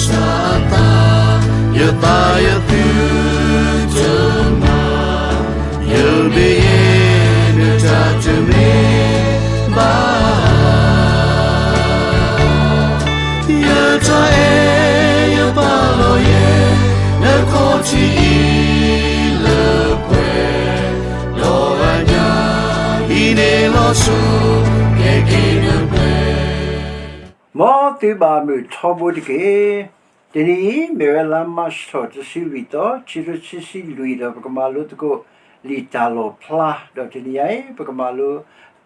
စၢ်အသး, ယသးယသုတမၤ, ယမ့ၢ်ယတၢ်တမ့ၢ်ဘၣ်, ယတၢ်အဲၣ်ယပာ်လီၤယဲ, နခီၣ်ထံးအံၤလၢပှဲၤ, ဒီးအညၣ်အံၤန့ၣ်လီၤစိၤ, ကဲက့ၤနပှဲၤ မ်သုဘၣ်မုာ်ထီဘိတက့ၢ်. တနံၤအံၤ မ့ၢ်ဝဲလါမၢ်ၡးထီၣ်တဆံလွံၢ်သီ, ခံကထိခံဆံလွံၢ်ဒီး ပကမၤလိသကိးလံာ်တၢ်လီၣ်ဖျါ, ဒီးတနံၤအံၤ ပကမၤလိလံာ်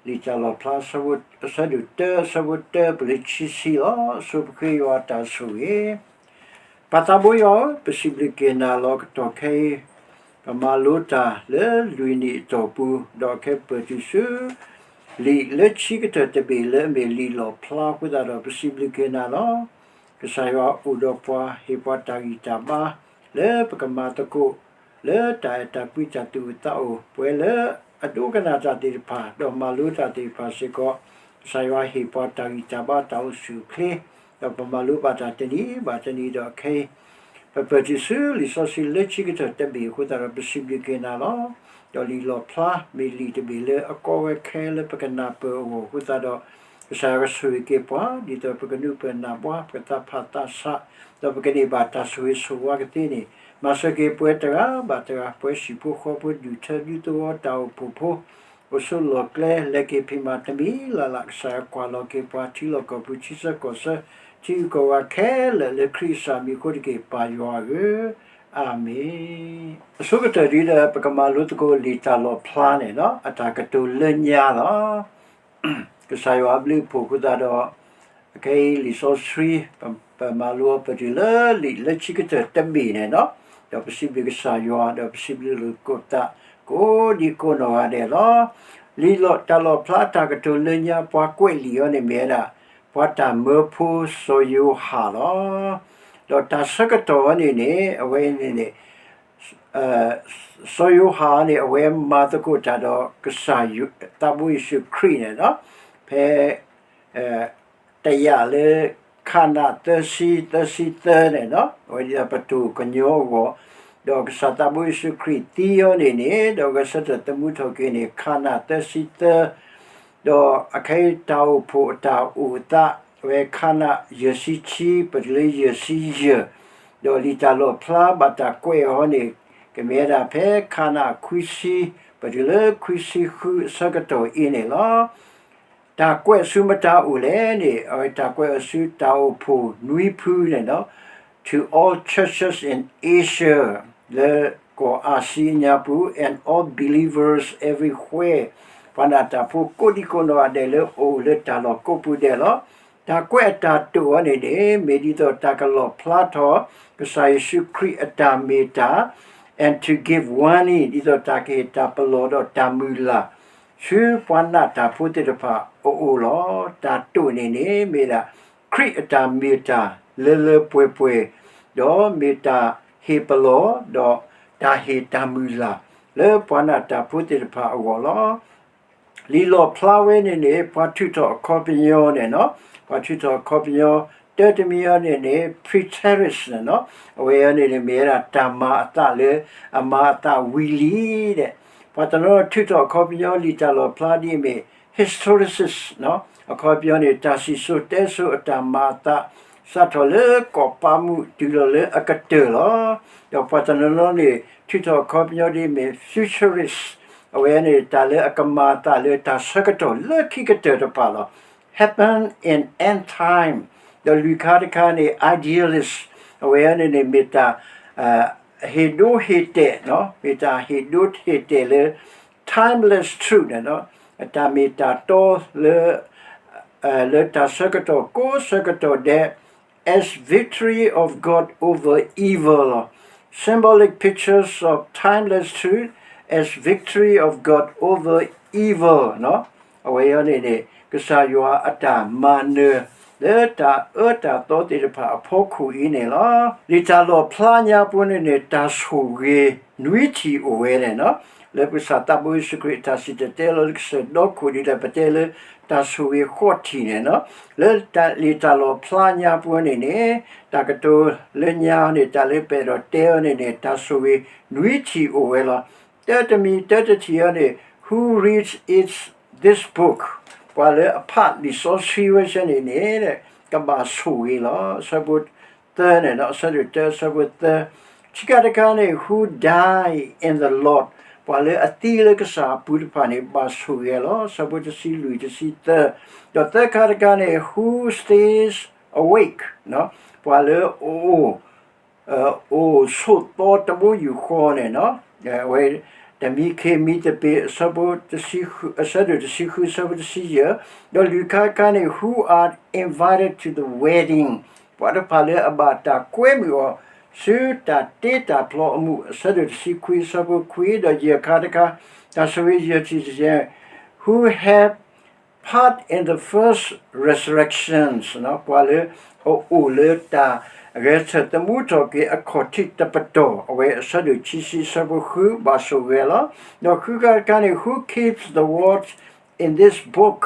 တၢ်လီၣ်ဖျါ အဆၢဒိၣ်တၢ အဆၢဖိတၢ ပလၢခံဆံလီၤ. ဆိပဃ့ယွၤအတၢ်ဆိၣ်ဂ့ၤ ပၢ်သးဘိယွၤဧၢ, ပစံးဘျုးက့ၤနၤလီၤကတီၢ်ခဲအံၤ, ပမၤလိတၢ်လၢလွံၢ်နံၣ်အတီၢ်ပူၤ, ဒီးခဲပၢၢ်တုၤဆူ လံာ်လၢခံကတၢၢ်တဘ့ၣ်လၢအမ့ၢ်လံာ်လီၣ်ဖျါအဃိသတးဒီး ပစံးဘျုးက့ၤနၤလီၤ. ကစၢ်ယွၤအိၣ်ဒီးပှၤ, ဟ့ၣ်ပှၤတၢ်ဂံၢ်တၢ်ဘါ လၢပကမၤသကိး လၢတၢ်အဲၣ်တၢ်ကွံတၢ်သူၣ်အိၣ်သးအိၣ်, ပဝဲလၢအဒိကနၣ်တၢ်သ့ၣ်တဖၣ် ဒီးမၤလိတၢ်သ့ၣ်တဖၣ်စ့ၢ်ကီး, ကစၢ်ယွၤဟ့ၣ်ပှၤတၢ်ဂံၢ်တၢ်ဘါတၢ်အိၣ်ဆူၣ်အိၣ်ချ့, ဒီးပမၤလိဘၣ်တၢ်တနံၤဘၣ်တနံၤဒီးခဲအံၤ ပပၢၢ်တုၤဆူလံာ်စီဆှံလၢခံကတၢၢ်တဘ့ၣ်အဃိသတးဒီး ပစံးဘျုးက့ၤနၤလီၤ. ဒီးလံာ်လီၣ်ဖျါမ့ၢ်လံာ်တဘ့ၣ်လၢအကီဝဲခဲလၢပကနၢ်ပၢၢ်အဂီၢ်အဃိသတးဒီး, ကစၢ်ယွၤကဆိၣ်ဂ့ၤက့ၤပှၤ ဒ်သိးပကနုာ်ပၢၢ်နၢ်ဘှါ ပကသးဖးသးဆး, ဒီးပကန့ၢ်ဘၣ်တၢ်ဆိၣ်ဂ့ၤဆိၣ်ဝါကသ့န့ၣ်, မၤစၢၤက့ၤပှၤတဂၤဘၣ်တဂၤ, ပှၤဟံၣ်ဖိဃီဖိ ဒူၣ်ထၢဒူသဝီ တၢ်အိၣ်ဖှိၣ်ဖိ အိၣ်ဆိးလီၢ်ကျဲ လဲၤက့ၤဖံးမၤတမံၤလၢ်လၢ်, ကစၢ်ယွၤကွၢ်လီၤက့ၤပှၤ ထံလီၢ်ကီၢ်ပူၤ ထံဆၢကီၢ်ဆၢ ထံဂုၤကီၢ်ဂၤခဲလၢာ်လၢခရံာ်ကစၢ်မံၤအဃိတက့ၢ် ပၢ်ယွၤဧၢ, အၤမ့ၣ်. အဆိကတၢၢ်ဒ်ဒီး ပကမၤလိသကိးလံာ်တၢ်လီၣ်ဖျါန့ၣ် အတၢ်ကတိၤလၢညါလီၤ. ကစၢ်ယွၤအဘျုးအဖှိၣ်အဃိသတးဒီး အခဲအံၤလံာ်စီဆှံ ပမၤလိအီၤပတုၤလၢလံာ်လၢခံကတၢၢ်တဘ့ၣ်န့ၣ်လီၤ. ဒီးပစံးဘျုးကစၢ်ယွၤ ဒီးပစံးဘျုးလိာ်သကိးသး ကိးဒံကိးနီၢ်ဂၤဒဲးလီၤ. လံာ်တၢ်လီၣ်ဖျါအတၢ်ကတိၤလၢညါ ပှၤကွဲးလံာ်အီၤန့ၣ်မ့ၢ်ဝဲဒၣ် ပှၤတၢ်မၢဖိစီၤယိၤဟၣ်လီၤ. ဒီးတၢ်ဆၢကတီၢ်အီၤန့ၣ်န့ၣ် အဝဲန့ၣ်န့ၣ် စီၤယိၤဟၣ်န့ၣ် အဝဲမၤသကိးတၢ်ဒီးကစၢ်ယွၤ သးဘိယ့ၣ်ၡူးခရံာ်န့ၣ်လီၤ. ဖဲ တယာ်လၢ ခးနးသၢဆံ သၢဆံသၢန့ၣ်လီၤ. အဝဲဒ်သိးပတိၢ်ကညီအဂီၢ်, ဒီးကစၢ်သးဘိယ့ၣ်ၡူးခရံာ်သံအီၤန့ၣ်န့ၣ် ဒီးဂဲၤဆၢထၢၣ်သမူထီၣ်က့ၤန့ၣ် ခးနးသၢဆံသၢ ဒီးအခဲအံၤတၢ်အိၣ်ဖှိၣ်အတၢ်အိၣ်အသး အဝဲခးနးယဲၢ်ဆံခံ ပတုၤလၢယဲၢ်ဆံယဲၢ်, ဒီးလံာ်တၢ်လီၣ်ဖျါဘၣ်တၢ်ကွဲးအီၤန့ၣ် ကမ့ၢ်ဝဲဒၣ်ဖဲခးနးခွံဆံ ပတုၤလၢခွံဆံဃုအဆၢကတီၢ်အံၤန့ၣ်လီၤ. တၢ်ကွဲးဆူမတၤအိၣ်လဲၣ်န့ၣ် အဝဲတၢ်ကွဲးအီၤဆူတၢ်အိၣ်ဖှိၣ်နွံဖုန့ၣ်လီၤ. To all churches in Asia လၢကီၢ်အၤစံအညါပူၤ and all believers everywhere ပှၤနာ်တၢ်ဖိကိးဒံကိးနီၢ်ဂၤဒဲးလၢအအိၣ်လၢတၢ်လီၢ်ကိးပူၤဒဲးလီၤ. တၢ်ကွဲးအတၢ်တိာ်အီၤန့ၣ်န့ၣ် မ့ၢ်ဒ်သိးတၢ်ကလီၣ်ဖျါထီၣ် ကစၢ်ယ့ၣ်ၡူးခရံာ်အတၢ်မ့ၢ်တၢ် and to give warning ဒ်သိးတၢ်ကဟ့ၣ်တၢ်ပလီၢ်ဒီးတၢ်မုၢ်လၢ် ဆူပှၤနာ်တၢ်ဖိသ့ၣ်တဖၣ်အအိၣ်လီၤ. တၢ်တိာ်န့ၣ်န့ၣ် မ့ၢ်ဒၣ် ခရံာ်အတၢ်မ့ၢ်တၢ်လၢလၢပှဲၤပှဲၤ, ဒီးမ့ၢ်တၢ်ဟ့ၣ်ပလီၢ် ဒီးတၢ်ဟ့ၣ်တၢ်မုၢ်လၢ် လၢပှၤနာ်တၢ်ဖိသ့ၣ်တဖၣ်အဂီၢ်လီၤ. လံာ်လီၣ်ဖျါဝဲန့ၣ်န့ၣ် ပှၤထုးထီၣ်အခီပညီန့ၣ်လီၤ. ပှၤထုးထီၣ်အခီပညီ တၢ်တမံၤအံၤန့ၣ်န့ၣ် preterist န့ၣ်လီၤ. အဝဲအံၤန့ၣ်န့ၣ် မ့ၢ်ဝဲဒၣ်တၢ်မၤအသးလၢ အမၤအသးဝံၤလံဒီး ပှၤတနီၤထုးထီၣ်အခီပညီလံာ်တၢ်လီၣ်ဖျါဒ်အမ့ၢ် historicist အခီပညီန့ၣ် တၢ်စံၣ်စိၤတဲစိၤအတၢ်မၤအသး စးထီၣ်လၢကီၢ်ပးမူးတုၤလီၤလၢအကတၢၢ်လီၤ. ဒီးပှၤတနီၤနီၤန့ၣ် ထုးထီၣ်အခီပညီဒ်အမ့ၢ် futurist အဝဲန့ၣ် တၢ်လၢအကမၤအသးလၢတၢ်ဆၢကတီၢ်လၢခံကတၢၢ်တဖၣ်လီၤ. Happen in end time ဒီးလွံၢ်ခါတခါန့ၣ် idealist အဝဲန့ၣ်န့ၣ် မ့ၢ်တၢ် ဟ့ၣ်ဒိဟ့ၣ်တဲာ်, မ့ၢ်တၢ်ဟ့ၣ်ဒိဟ့ၣ်တဲာ်လၢ timeless truth န့ၣ်လီၤ. တၢ်မ့ၢ်တၢ်တီလၢ လၢတၢ်ဆၢကတီၢ်ကိးဆၢကတီၢ်ဒဲး as victory of God over evil လီၤ. Symbolic pictures of timeless truth as victory of God over evil အဝဲအံၤန့ၣ်န့ၣ် ကစၢ်ယွၤအတၢ်မၤနၢၤ လၢတၢ်အၢတၢ်သီသ့ၣ်တဖၣ်အဖီခိၣ်အံၤန့ၣ်လီၤ. လံာ်တၢ်လီၣ်ဖျါညါပူၤန့ၣ်န့ၣ် တၢ်ဆိၣ်ဂ့ၤနွံထံၣ်အိၣ်ဝဲန့ၣ်လီၤ. လၢပကစၢ်သးဘိယ့ၣ်ၡူးခရံာ်အတၢ်စံၣ်တဲၤတဲလီၤလၢကစၢၢ်ဒီခိၣ်ဒ်လဲၣ် ပတဲလၢတၢ်ဆိၣ်ဂ့ၤဃိးထံၣ်န့ၣ်လီၤ. လၢလံာ်တၢ်လီၣ်ဖျါညါပူၤန့ၣ်န့ၣ် တၢ်ကတိၤလၢညါန့ၣ် တၢ်လၢပအဲၣ်ဒိးတဲအီၤန့ၣ်န့ၣ် တၢ်ဆိၣ်ဂ့ၤနွံထံၣ်အိၣ်ဝဲလီၤ. တၢတမံၤတၢတထံၣ်အံၤန့ၣ် Who reads it this book? ပှၤလၢအဖးလံာ်စီဆှံဝဲဆၢန့ၣ်န့ၣ် ကဘၣ်ဆိၣ်ဂ့ၤလီၤ. အဆၢဖိသၢန့ၣ်လီၤ, အဆၢဒိၣ်တၢ အဆၢဖိသၢ. ခံခါတခါန့ၣ် Who died in the Lord? ပှၤလၢအသံလၢကစၢ်အပူၤတဖၣ်န့ၣ် ဘၣ်ဆိၣ်ဂ့ၤလီၤ. အဆၢဖိတဆံလွံၢ် တဆံသၢ. ဒီးသၢခါတခါန့ၣ် Who stays awake? ပှၤလၢအအိၣ် အိၣ်ဆိးသီတဘိယူၢ်ဃီန့ၣ်လီၤ. အဝဲ တမံခ့မံသပ့ၤ အဆၢဖိတဆံဃု အဆၢဖိတဆံယဲၢ်, ဒီးလွံၢ်ခါတခါန့ၣ် Who are invited to the wedding? ပှၤတဖၣ်လၢအဘၣ်တၢ်ကွဲမုာ်အီၤ ဆူတၢ်တ့တၢ်ဖျီအမူး အဆၢဒိၣ်တဆံခွံ အဆၢဖိခွံ, ဒီးယဲၢ်ခါတခါ တၢ်ဆိၣ်ဂ့ၤယဲၢ်ထံၣ်တယဲၢ် Who have part in the first resurrections? ပှၤလၢအအိၣ်လၢတၢ်ဂဲၤဆၢထၢၣ်သမူထီၣ်က့ၤ အခီၣ်ထံးတပတီၢ် အဝဲအဆၢဒိၣ်ခံဆံ အဆၢဖိဃု ဘၣ်ဆိၣ်ဂ့ၤလီၤ. ဒီးဃုခါတခါန့ၣ် Who keeps the watch in this book?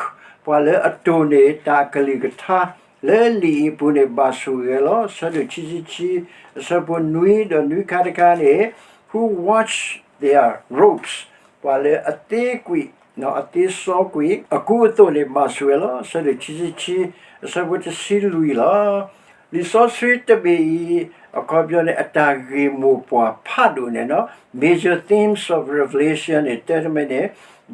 ပှၤလၢအတိၢ်န့ၢ်တၢ်ကလုၢ်ကထါလၢလံာ်အပူၤန့ၣ် ဘၣ်ဆိၣ်ဂ့ၤလီၤ. အဆၢဒိၣ်ခံဆံခံ အဆၢဖိနွံ, ဒီးနွံခါတခါန့ၣ် Who wash their robes? ပှၤလၢအသ့ကွံာ် အသ့စီကွံာ် အကူအသိးန့ၣ် ဘၣ်ဆိၣ်ဂ့ၤလီၤ. အဆၢဒိၣ်ခံဆံခံ အဆၢဖိတဆံလွံၢ်လီၤ. လံာ်စီဆှံတဘ့ၣ်အံၤ အခီပညီန့ၣ် အတၢ်ဂ့ၢ်မိၢ်ပှၢ်ဖးဒိၣ်န့ၣ်လီၤ. Major themes of Revelation န့ၣ် တၢတမံၤန့ၣ်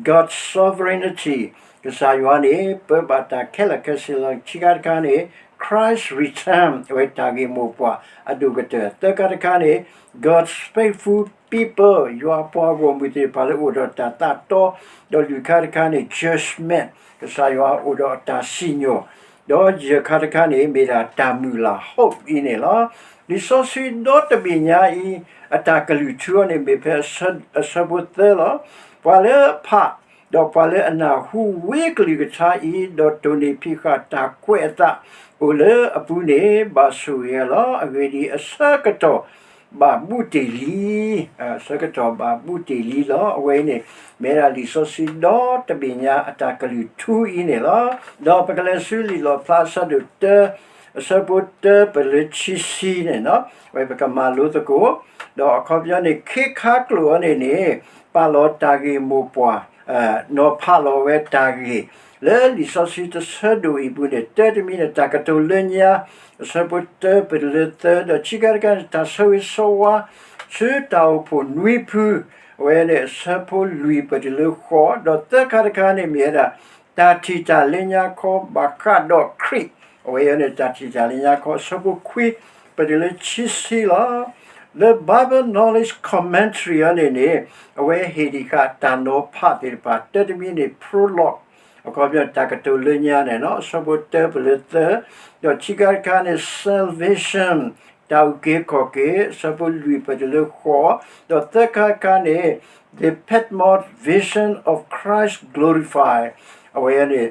God's sovereignty, ကစၢ်ယွၤန့ၣ် ပၢဘၣ်တၢ်ခဲလၢာ်ခဲဆ့လီၤ. ခံခါတခါန့ၣ် Christ return, အဝဲတၢ်ဂ့ၢ်မိၢ်ပှၢ်အဒိၣ်ကတၢၢ်. သၢခါတခါန့ၣ် God's faithful people, ယွၤအပှၤဂီၢ်မုၢ်သ့ၣ်တဖၣ်လၢအိၣ်ဒီးတၢ်သးတီ, ဒီးလွံၢ်ခါတခါန့ၣ် judgment, ကစၢ်ယွၤအိၣ်ဒီးအတၢ်စံၣ်ညီၣ်, ဒီးယဲၢ်ခါတခါန့ၣ် မ့ၢ်ဒၣ်တၢ်မုၢ်လၢ် hope အံၤန့ၣ်လီၤ. လံာ်စီဆှံဒီတဘ့ၣ်ညါအံၤ အတၢ်ကလုၢ်ထူအီၤန့ၣ် မ့ၢ်ဖဲအဆၢဖိသၢလီၤ. ပှၤလၢအဖး ဒီးပှၤလၢအနၢ်ဟူဝံကလုၢ်ကထါအံၤ ဒီးတိၢ်န့ၢ်ဖံးဃာ်တၢ်ကွဲးအသးအိၣ်လၢအပူၤန့ၣ် ဘၣ်ဆိၣ်ဂ့ၤလီၤ. အဂ့ၢ်ဒ်အံၤ, အဆၢကတီၢ်ဘၣ်ဘူးတ့ၢ်လံ, အဆၢကတီၢ်ဘၣ်ဘူးတ့ၢ်လံလီၤ. အဝဲအံၤန့ၣ် မ့ၢ်ဒၣ်လံာ်စီဆှံဒီတဘ့ၣ်ညါအတၢ်ကလုၢ်ထူအံၤန့ၣ်လီၤ. ဒီးပကလဲၤဆူလံာ်လီၣ်ဖျါအဆၢဒိၣ်တၢ အဆၢဖိတၢပလၢခံဆံန့ၣ်လီၤ. အဝဲပကမၤလိသကိး, ဒီးအခီပညီန့ၣ် ခ့ခါကျိာ်အီၤန့ၣ်န့ၣ် ပာ်လီၤတၢ်ဂ့ၢ်မိၢ်ပှၢ် နီၤဖးလီၤဝဲတၢ်ဂ့ၢ် လၢလံာ်စီဆှံတဆၢဒိၣ်အံၤပူၤန့ၣ် တၢတမံၤန့ၣ် တၢ်ကတိၤလၢညါ အဆၢဖိတၢပတုၤလၢသၢ, ဒီးခံခါတခါန့ၣ် တၢ်ဆၢဂ့ၤဆၢဝါ ဆူတၢ်အိၣ်ဖှိၣ်နွံဖု, အဝဲန့ၣ် အဆၢဖိလွံၢ်ပတုၤလၢဃိး, ဒီးသၢခါတခါန့ၣ် မ့ၢ်ဝဲဒၣ် တၢ်ထံၣ်တၢ်လၢညါခီ ဘၣ်ဃးဒီးခရံာ်, အဝဲအံၤန့ၣ် တၢ်ထံၣ်တၢ်လၢညါခီ အဆၢဖိခွံ ပတုၤလၢခံဆံလီၤ. လၢ Bible Knowledge Commentary အီၤန့ၣ်န့ၣ် အဝဲဟ့ၣ်ဒံးဃာ်တၢ်နီၤဖးသ့ၣ်တဖၣ် တၢတမံၤန့ၣ် prologue, အခီပညီ တၢ်ကတိၤလၢညါန့ၣ်လီၤ. အဆၢဖိတၢပတုၤလၢသၢ, ဒီးခံခါတခါန့ၣ် salvation, တၢ်အုၣ်က့ၤခီၣ်က့ၤ, အဆၢဖိလွံၢ်ပတုၤလၢဃိး, ဒီးသၢခါတခါန့ၣ် the Patmos vision of Christ glorified, အဝဲန့ၣ်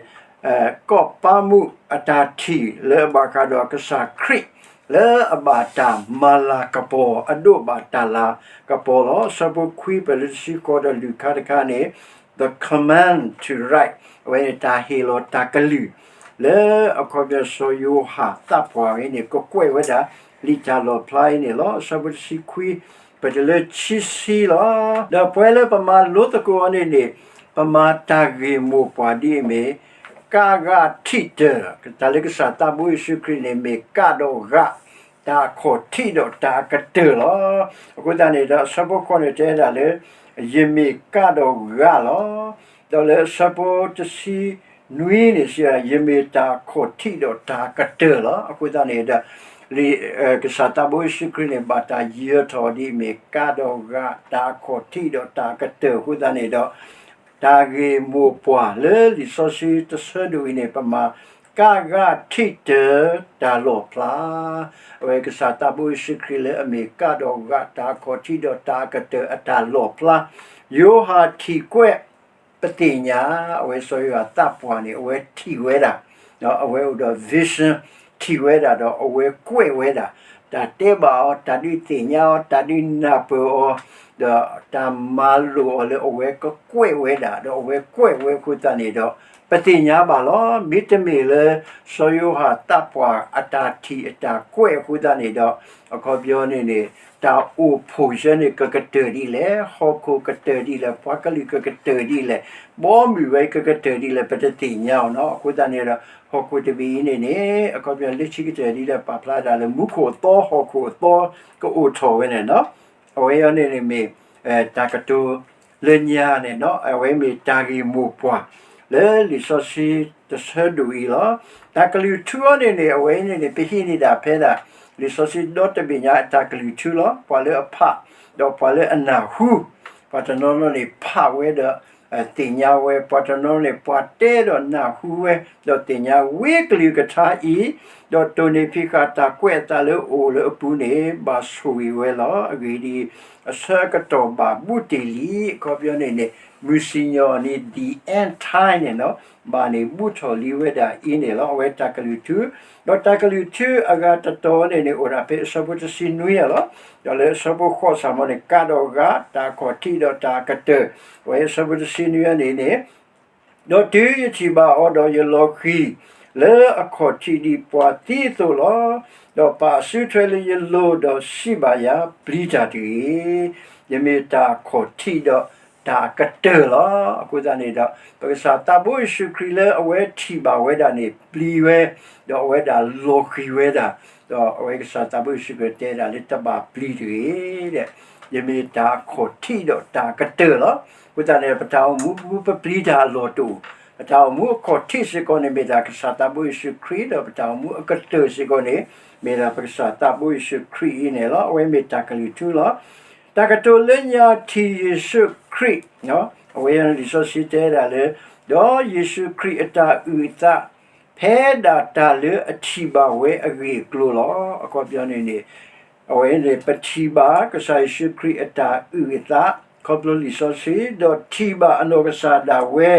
ကီၢ်ပၤမူးအတၢ်ထံၣ်လၢအဘၣ်ဃးဒီးကစၢ်ခရံာ် လၢအဘၣ်တၢ်မၤလၤကပီၤ အဒိးဘၣ်တၢ်လၤကပီၤလီၤ. အဆၢဖိခွံပတုၤလၢတဆံဃိး ဒီးလွံၢ်ခါတခါန့ၣ် the command to write, အဝဲန့ၣ်တၢ်ဟ့ၣ်လီၤတၢ်ကလုၢ် လၢအခီပညီစီၤယိၤဟၣ်သးပှၢ်အံၤန့ၣ် ကကွဲးဝဲဒၣ် လံာ်တၢ်လီၣ်ဖျါအံၤန့ၣ်လီၤ. အဆၢဖိတဆံခွံ ပတုၤလၢခံဆံလီၤ. ဒီးပဝဲလၢပမၤလိသကိးအီၤန့ၣ်န့ၣ် ပမၤတၢ်ဂ့ၢ်မိၢ်ပှၢ်ဒ်အမ့ၢ် ကးဂၤထံၣ်တၢၢ်, တၢ်လၢကစၢ်သးဘိယ့ၣ်ၡူးခရံာ်န့ၣ် မ့ၢ်ကးဒီးဂၤ တၢ်အခီၣ်ထံးဒီးတၢ်အကတၢၢ်လီၤ. အဃိသတးန့ၣ်ဒီး အဆၢဖိဃိးန့ၣ် တဲဒၣ်လၢ ယမ့ၢ်ကးဒီးဂၤလီၤ. ဒီးလၢအဆၢဖိတဆံနွံန့ၣ် စံးဝဲဒၣ် ယမ့ၢ်တၢ်အခီၣ်ထံးဒီးတၢ်အကတၢၢ်လီၤ. အဃိသတးန့ၣ်ဒီး လံာ် ကစၢ်သးဘိယ့ၣ်ၡူးခရံာ်န့ၣ် ဘၣ်တၢ်ယၢၤထီၣ်ဒ်အမ့ၢ် ကးဒီးဂၤ တၢ်အခီၣ်ထံးဒီးတၢ်အကတၢၢ်အဃိသတးန့ၣ်ဒီး တၢ်ဂ့ၢ်မိၢ်ပှၢ်လၢလံာ်စီဆှံတဆၢဒိၣ်အံၤန့ၣ် ပမၤကးဂၤထံၣ်တၢၢ်တၢ်လီၣ်ဖျါ, အဝဲကစၢ်သးဘိယ့ၣ်ၡူးခရံာ်လၢအမ့ၢ်ကးဒီးဂၤ တၢ်အခီၣ်ထံးဒီးတၢ်အကတၢၢ်အတၢ်လီၣ်ဖျါ, ယိၤဟၣ်ထံၣ်ကွဲး ပသ့ၣ်ညါ, အဝဲစီၤယိၤဟၣ်သးပှၢ်န့ၣ် အဝဲထံၣ်ဝဲဒၣ် ဒီးအဝဲအိၣ်ဒီး vision ထံၣ်ဝဲဒၣ်ဒီးအဝဲကွဲးဝဲဒၣ်, တၢ်တဲဘၣ်အီၤ, တၢ်ဒုးသ့ၣ်ညါအီၤ, တၢ်ဒုးနၢ်ပၢၢ်အီၤ, ဒီးတၢ်မၤလိာ်အီၤလၢအဝဲကကွဲးဝဲဒၣ်, ဒီးအဝဲကွဲးဝဲအဃိသတးန့ၣ်ဒီး ပသ့ၣ်ညါဘၣ်လီၤ. မ့တမ့ၢ်လၢ စီၤယိၤဟၣ်သးပှၢ်အတၢ်ထံၣ်အတၢ်ကွဲးအဃိသတးန့ၣ်ဒီး အခီပညီန့ၣ်န့ၣ် တၢ်အိၣ်ဖှိၣ်ဆၢန့ၣ်ကကတၢၢ်ဒ်လဲၣ်, ဟီၣ်ခိၣ်ကတၢၢ်ဒ်လဲၣ်, ပှၤကလုာ်ကကတၢၢ်ဒ်လဲၣ်, ဘီမုၢ်ဝဲကကတၢၢ်ဒ်လဲၣ် ပတသ့ၣ်ညါအီၤနီၤ. အဃိသတးန့ၣ်ဒီး ဟီၣ်ခိၣ်တဘ့ၣ်အံၤန့ၣ်န့ၣ် အခီပညီလၢဆံကတၢၢ်ဒ်လဲၣ် ပာ်ဖျါဒၣ်လၢမူခိၣ်အသီ ဟီၣ်ခိၣ်အသီကအိၣ်ထီၣ်ဝဲန့ၣ်နီၤ. အဝဲအံၤန့ၣ်န့ၣ်မ့ၢ် တၢ်ကတိၤလၢညါန့ၣ်နီၤ, အဝဲမ့ၢ်တၢ်ဂ့ၢ်မိၢ်ပှၢ် လၢလံာ်စီဆှံတဆၢဒိၣ်အံၤလီၤ. တၢ်ကလုၢ်ထူအံၤန့ၣ်န့ၣ် အဝဲအံၤန့ၣ်န့ၣ် ပဟံးန့ၢ်ဒၣ်ဖဲဒၣ် လံာ်စီဆှံဒီတဘ့ၣ်ညါအတၢ်ကလုၢ်ထူလီၤ. ပှၤလၢအဖး ဒီးပှၤလၢအနၢ်ဟူ, ပှၤတနီၤနီၤန့ၣ် ဖးဝဲဒီး သ့ၣ်ညါဝဲ, ပှၤတနီၤန့ၣ် ပှၤတဲဒီးနၢ်ဟူဝဲ ဒီးသ့ၣ်ညါဝဲကလုၢ်ကထါအံၤ, ဒီးတိၢ်န့ၢ်ဖံးဃာ်တၢ်ကွဲးအသးလၢအအိၣ်လၢအပူၤန့ၣ် ဘၣ်ဆိၣ်ဂ့ၤဝဲလီၤ. အဂ့ၢ်ဒ်အံၤ, အဆၢကတီၢ်ဘၣ်ဘူးတ့ၢ်လံ. အခီပညီန့ၣ်န့ၣ် မုၢ်စံၣ်ညီၣ်န့ၣ် the end time န့ၣ်နီၤ, ဘၣ်န့ၣ်ဘူးထီၣ်လံဝဲဒၣ်အံၤန့ၣ်လီၤ. အဝဲတၢ်ကလုၢ်ထူ, ဒီးတၢ်ကလုၢ်ထူအဂၤတတီၤန့ၣ်န့ၣ် အိၣ်ဒၣ်ဖဲအဆၢဖိတဆံနွံအလီၤ. ဒီးလၢအဆၢဖိဃိးဆၢမ့ၢ်န့ၣ် ကးဒီးဂၤ တၢ်အခီၣ်ထံးဒီးတၢ်အကတၢၢ်, အဝဲအဆၢဖိတဆံနွံန့ၣ်န့ၣ် ဒီးတုၤယထံၣ်ဘၣ်အီၤဒီး ယလီၤဃံၤလၢအခီၣ်ထံးဒ်ပှၤသံအသိးလီၤ. ဒီးပာ်အစုထွဲလၢယလိၤဒီးစံးဘၣ်ယၤ, ပျံၤတၢ်တဂ့ၤ, ယမ့ၢ်တၢ်အခီၣ်ထံးဒီးတၢ်အကတၢၢ်လီၤ. အဃိသတးန့ၣ်ဒီး ပကစၢ်သးဘိယ့ၣ်ၡူးခရံာ်လၢအဝဲထံၣ်ဘၣ်ဝဲဒၣ်န့ၣ် ပျံၤဝဲ, ဒီးအဝဲဒၣ်လီၤဃံၤဝဲဒၣ်, ဒီးအဝဲကစၢ်သးဘိယ့ၣ်ၡူးခရံာ်တဲဒၣ်လၢတဘၣ်ပျံၤတဂ့ၤ, ယမ့ၢ်တၢ်အခီၣ်ထံးဒီးတၢ်အကတၢၢ်လီၤ. အဃိသတးန့ၣ် ပတၢ်အိၣ်မူပူၤ ပပျံၤတၢ်အလီၢ်တအိၣ်, ပတၢ်အိၣ်မူအခီၣ်ထံးစ့ၢ်ကီးန့ၣ် မ့ၢ်ဒၣ်ကစၢ်သးဘိယ့ၣ်ၡူးခရံာ်, ဒီးပတၢ်အိၣ်မူအကတၢၢ်စ့ၢ်ကီးန့ၣ် မ့ၢ်ဒၣ်ပကစၢ်သးဘိယ့ၣ်ၡူးခရံာ်အံၤန့ၣ်လီၤ. အဝဲမ့ၢ်တၢ်ကလုၢ်ထူလီၤ. တၢ်ကတိၤလၢညါထံၣ်ယ့ၣ်ၡူးခရံာ်, အဝဲလံာ်စီဆှံတဲဒၣ်လၢ ဒီးယ့ၣ်ၡူးခရံာ်အတၢ်အုၣ်အသး ဖဲဒၣ်တၢ်လၢအထံၣ်ဘၣ်ဝဲအဂ့ၢ်အကျိၤလီၤ. အခီပညီန့ၣ်န့ၣ် အဝဲန့ၣ် ပထံၣ်ဘၣ်ကစၢ်ယ့ၣ်ၡူးခရံာ်အတၢ်အုၣ်အသး ခီဖျိလံာ်စီဆှံ, ဒီးထံၣ်ဘၣ်အနီၢ်ကစၢ်ဒၣ်ဝဲ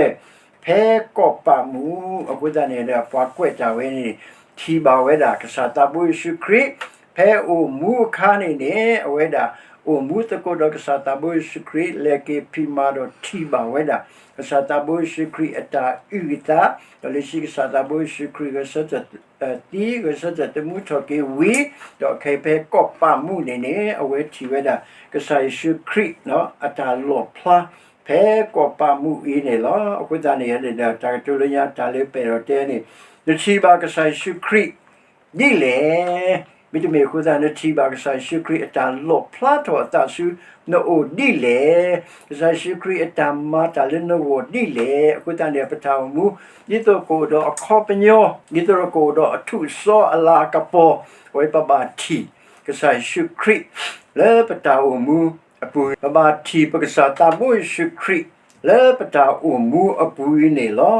ဖဲကီၢ်ပးမူး, အဃိသတးန့ၣ်ဒီး ပှၤကွဲးတၢ်ဝဲန့ၣ် ထံၣ်ဘၣ်ဝဲဒၣ်ကစၢ်သးဘိယ့ၣ်ၡူးခရံာ်, ဖဲအိၣ်မူအခါန့ၣ်န့ၣ် အဝဲဒၣ်အိၣ်မူသကိးဒီးကစၢ်သးဘိယ့ၣ်ၡူးခရံာ် လဲၤက့ၤဖံးမၤဒီးထံၣ်ဘၣ်ဝဲဒၣ် ကစၢ်သးဘိယ့ၣ်ၡူးခရံာ်အတၢ်အုၣ်အသး, ဒီးလၢခံကစၢ်သးဘိယ့ၣ်ၡူးခရံာ်ဂဲၤဆၢထၢၣ် သံ, ဂဲၤဆၢထၢၣ်သမူထီၣ်က့ၤဝံၤ, ဒီးခဲအံၤဖဲကီၢ်ပးမူးန့ၣ်န့ၣ် အဝဲထံၣ်ဝဲဒၣ် ကစၢ်ယ့ၣ်ၡူးခရံာ် အတၢ်လီၣ်ဖျါ ဖဲကီၢ်ပးမူးအံၤန့ၣ်လီၤ. အဃိသတးန့ၣ်ဒီး တၢ်ကတိၤလၢညါတၢ်လၢပဲၣ်ဒီးတဲန့ၣ်, နထံၣ်ဘၣ်ကစၢ်ယ့ၣ်ၡူးခရံာ် ဒ်လဲၣ်. မ့တမ့ၢ်အဃိသတး နထံၣ်ဘၣ်ကစၢ်ယ့ၣ်ၡူးခရံာ်အတၢ်လီၣ်ဖျါထီၣ်အသးဆူနအိၣ်ဒ်လဲၣ်. ကစၢ်ယ့ၣ်ၡူးခရံာ်အတၢ်မၤတၢ်လၢနဂီၢ်ဒ်လဲၣ်. အဃိသတးန့ၣ် ပတၢ်အိၣ်မူ ဒ်သိးကအိၣ်ဒီးအခီပညီ, ဒ်သိးကအိၣ်ဒီးအထူးအစီအလၤအကပီၤ, အဝဲပဘၣ်ထံၣ် ကစၢ်ယ့ၣ်ၡူးခရံာ် လၢပတၢ်အိၣ်မူအပူၤ, ပဘၣ်ထံၣ်ပကစၢ်သးဘိယ့ၣ်ၡူးခရံာ် လၢပတၢ်အိၣ်မူအပူၤအံၤန့ၣ်လီၤ.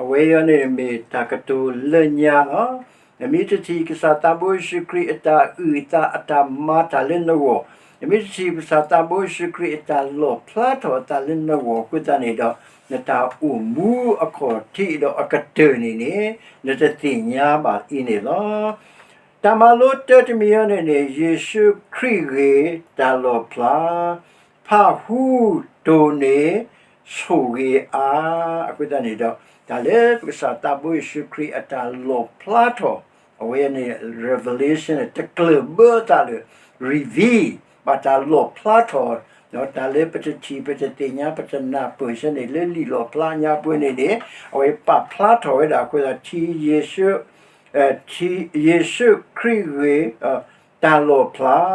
အဝဲအံၤန့ၣ်မ့ၢ်တၢ်ကတိၤလၢညါလီၤ. နမ့ၢ်တထံၣ်ကစၢ်သးဘိယ့ၣ်ၡူးခရံာ်အတၢ်အုၣ်အသးအတၢ်မၤတၢ်လၢနဂီၢ်, နမ့ၢ်တထံၣ်ကစၢ်သးဘိယ့ၣ်ၡူးခရံာ်အတၢ်လီၣ်ဖျါထီၣ်အသးလၢနဂီၢ်အဃိသတးန့ၣ်ဒီး နတၢ်အိၣ်မူအခီၣ်ထံးဒီးအကတၢၢ်န့ၣ်န့ၣ် နတသ့ၣ်ညါဘၣ်အံၤန့ၣ်လီၤ. တၢ်မၤလိတၢတမံၤအံၤန့ၣ်န့ၣ် ယ့ၣ်ၡူးခရံာ်ဂ့ၤ တၢ်လီၣ်ဖျါ, ဖၣ်ဟူတိၢ်န့ၢ် ဆိၣ်ဂ့ၤအါ, အဃိသတးန့ၣ်ဒီး တၢ်လၢပကစၢ်သးဘိယ့ၣ်ၡူးခရံာ်အတၢ်လီၣ်ဖျါထီၣ်, အဝဲန့ၣ် revelation န့ၣ် တကျၢၢ်ဘၢအသးလၢ reveal ဘၣ်တၢ်လီၣ်ဖျါထီၣ်, တၢ်လၢပတထံၣ်ပတသ့ၣ်ညါပတနၢ်ပၢၢ်ဆၢန့ၣ် လၢလံာ်လီၣ်ဖျါညါပူၤန့ၣ်န့ၣ် အဝဲပာ်ဖျါထီၣ်ဝဲဒၣ်အဃိသတး ထံၣ်ယ့ၣ်ၡူး ထံၣ်ယ့ၣ်ၡူးခရံာ်ဂ့ၤ တၢ်လီၣ်ဖျါ,